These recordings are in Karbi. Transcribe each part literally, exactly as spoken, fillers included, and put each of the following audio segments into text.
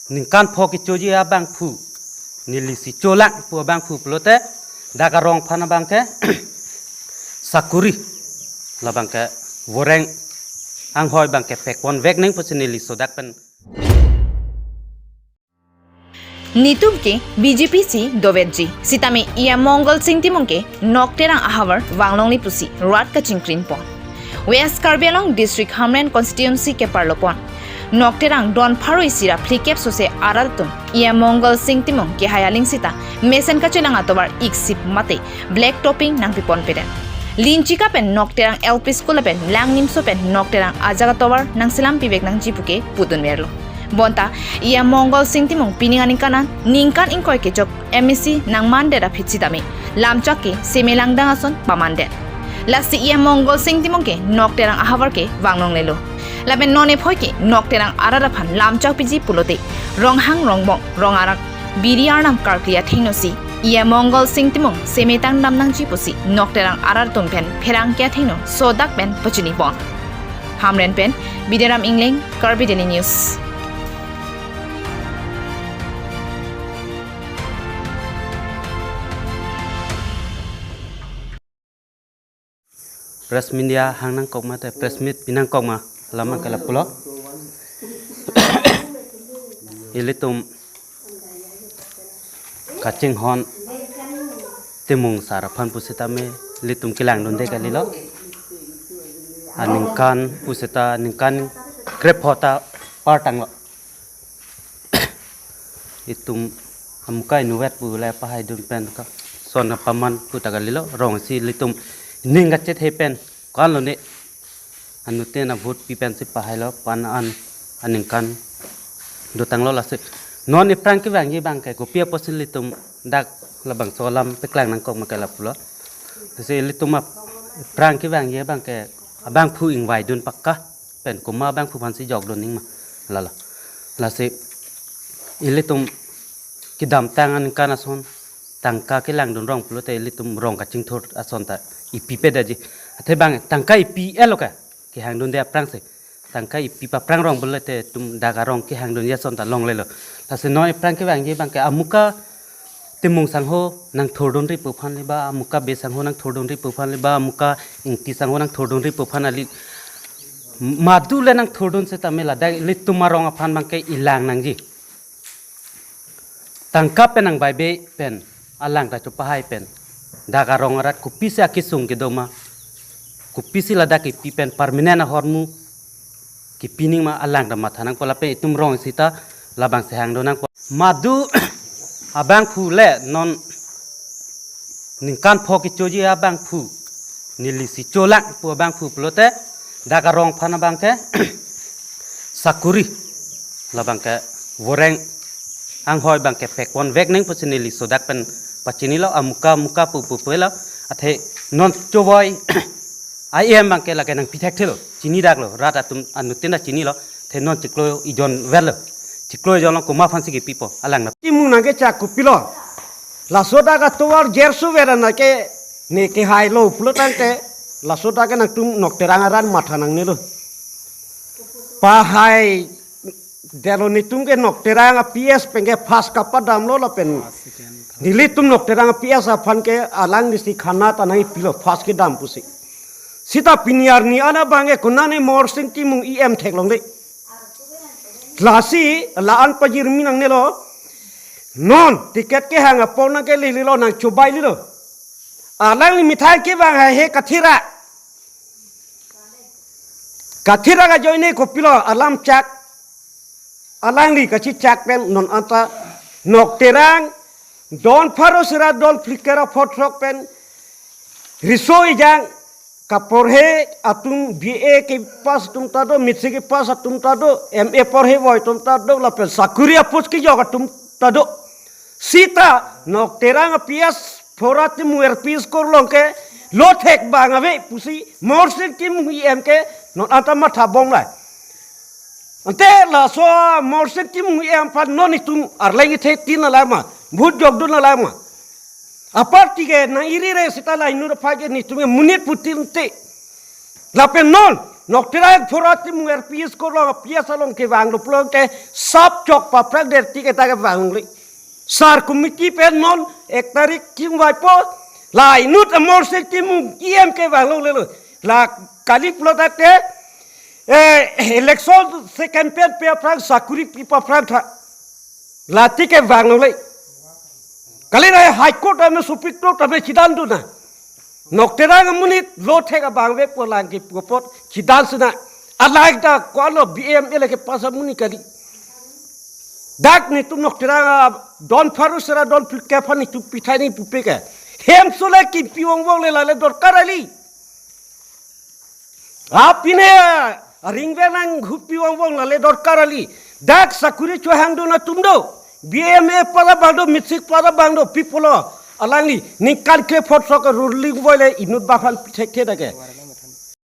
ningkan pho kechoji abangphu, neli si cholang pu abangphu pulote, dak arong aphan abangke sakuri, labangke voreng anghoi abangke pekponvek nang pusi neli sodak pen. Netum ke B J P si dovetji. Sitame E M Mongal Sing Timung ke Nokterang ahavar vanglongle pusi rat kachingkrinpon. West Karbi Anglong District Hamren Constituency ke parlopon Nokterang don pharo isi ra phlikep sose arat atum E M Mongal Sing Timung kehai aling sita mesen kachelang atovar iksip mate black topping nangpiponpedet. Linchika pen Nokterang L P School pen Langnimso pen Nokterang ajak atovar nangselam pivek nangji puke pudunverlo. Bonta E M Mongal Sing Timung pining aningkan an ningkan ingkoi kejok M A C nangmandet aphi sitame lamchak ke seme langdang ason pamandet. Lasi E M Mongal Sing Timung ke Nokterang ahavar ke vanglonglelo. Lapen non ephoi ke Nokterang arat aphan lamchak piji pulote Ronghang Rongbong Rong Arak biri arnam karkli athengno si E M Mongal Sing Timung seme tangdam nangji pusi Nokterang arat atum pen pherangke athengno sodak pen pachinipon. Hamren pen Bidiram Ingleng, Karbi Daily News. Press media hang nangkok ma te press meet pi nangkok ma, lam abangke lapulo. Ilitum kachinghon Timung sar aphan pusitame ilitum kelangdunde kalilo. Aningkan pusita ningkan krepho ta partanglo. Itum amuka inutvet pu le pahaidun pen kason kapaman pu ta kalilo, rong si ilitum ning kachethe pen ko-an lone anuttin avote pi pensi pahailo, pan an aningkan dotanglo. Lasi non iphrang kevangji abangke kopi apotsi ilitum dak labangso alam paklang nangkok ma ke lapulo. Lasi ilitum ap-, iphrang kevangji abangke abangphu ingvaidun pakka pen komat abangphu aphansi jokdun ning ma, lalo. Lasi ilitum kedamtang aningkan ason tangka kelangdun rong pulote ilitum rong kachingthur ason ta ipi pedetji. Athe bang tangka ipi-etlo ke kehangdunde aphrangsi. Tangka ipi paphrang rong pulote itum dak arong kehangdunji ason ta longlelo. Lasi non iphrang kevangji abangke amuka Timung sangho nangthurdunri pu aphan le ba, amuka Bey sangho nangthurdunri pu aphan le ba, amuka Ingti sangho nangthurdunri pu aphan kali. Madu le nangthurdun setame ladak ilitum arong aphan abangke ilang nangji. Tangka pen nangbai be pen alang ta chopahai pen dak arong arat kopisi akesung kedo ma, kopisi ladak kipi pen permanent ahormu kipi ning ma alang ta matha nangpo, lapen itum rong sita labangsi hangdun nangpo. Madu abangphu le non ningkan pho kechoji abangphu, neli si cholang pu abangphu pulote dak arong aphan abangke sakuri, labangke voreng anghoi abangke pekponvek nang pusi neli sodak pen pachinilo, amuka amuka pu pu pulo. Athe non choboi I M abangke lake nangpi thekthelo, chinidaklo, rat atum anuttin ta chinilo. Athe non chiklo ejon verlo, chiklo ejon along komat aphansi kipipo alang na. Timung nangkechak kopilo? Laso dak atovar jerso vera nangke ne kehailo pulo tangte, laso dak ke nangtum Nokterang arat matha nangnelo. Pahai detlo, netum ke Nokterang a P S pen ke first kapadamlo lapen nelitum Nokterang a P S aphan ke alangli si khana ta nangkipilo first kedam pusi. Sita pini arni an abangke konane Morsing Timung E M theklongle. Lasi la-an pajirmi nangnelo. Non ticket kehang apor nangke lelelo, nangchobai lelo. Alangli methang kevang haihe kathira. Kathira ajoine kopilo alam chak. Alangli kachichak pen non anta Nokterang don pharo sira don phlikep ra photrok pen riso ejang kaporhe atum B A kepass atum ta do, matric kepass atum ta do, M A porhevoi atum ta do, lapen sakuri a post kejok atum ta do. Sita Nokterang a P S phora Timung L P school along ke lo thek bang ave pusi Morsing Timung E M ke non anta matha bomlai. Ante laso Morsing Timung E M aphan non itum arleng ithe tin alama, vote jokdun alama. Aparty ke nang iri re sita la inut aphan ke netum ke monit pu tin te. Lapen non Nokterang Thura Timung R P S korlong, P S along kevanglo pulote sap chok paphrang der ti keta kevang longle. Sar committee pen non ek tarik chingvaipo, la inut Amarsing Timung E M kevang longlelo. La kali pulote, eh, election second pen pe aphrang sakuri pi paphrang tha. La ti kevang longle. Kali na High Court ame Supreme Court ame chidandun na. Nokterang amonit lo thek abang ve pu alang kepu apot chidan sina. Alai ta ko-an lo B M L ke pass amonit kali. Dak netum Nokterang a don pharo sera don phlikep aphan netum pithai nangji pupe ke. Hem sole kimpi vongvong le lale dorkar kali. Apine ringve nang hupi vongvong lale dorkar kali. Dak sakuri chehangdun atum do. B M A para bang do, Mixed para bang do, pi pulo. Alangli ningkan krephonso ke ruling voi le inut baphan pithekthe dak ke.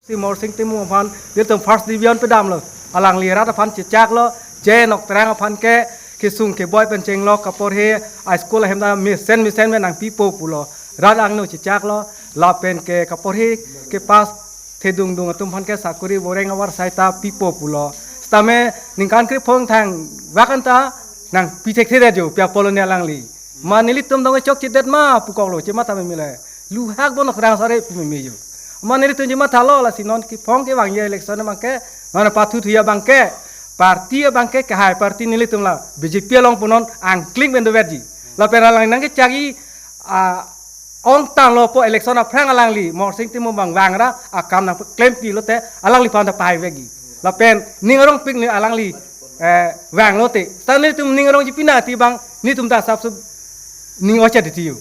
Si Amarsing Timung aphan, nelitum first division pedamlo. Alangli rat aphan chechaklo, je Nokterang aphan ke, kesung keboi pen chenglok kaporhe, a school ahem ta mesen mesen pen nangpipo pulo. Rat angno chechaklo, lapen ke kaporhe, kepass thedungdung atum aphan ke sakuri voreng avarsai ta pipo pulo. Sitame ningkan krephonthang vak an ta nangpithekthe jo, pi apotlo ne alangli. Ma nelitum dong chokchedet ma pukoklo, chematha meme le. Luhak bon Nokterang sare pu meme jo. Ma nelitum chemathalo, lasi non kephong kevangji election abang ke, non pathu thuji abang ke, party abang ke, kehai party nelitum la B J P along pu non angkling pen doverji. Lapen alang nangkechakji, a, ongtanglo pu election aphrang alangli Amarsing Timung abang vangra, akam nangklempi lote alangliphan ta pahai vekji. Lapen ning arongpik ne alangli, eh, vanglote. Sita nelitum ning arongji pina ti abang, nelitum ta asapso ning ocha diti jo.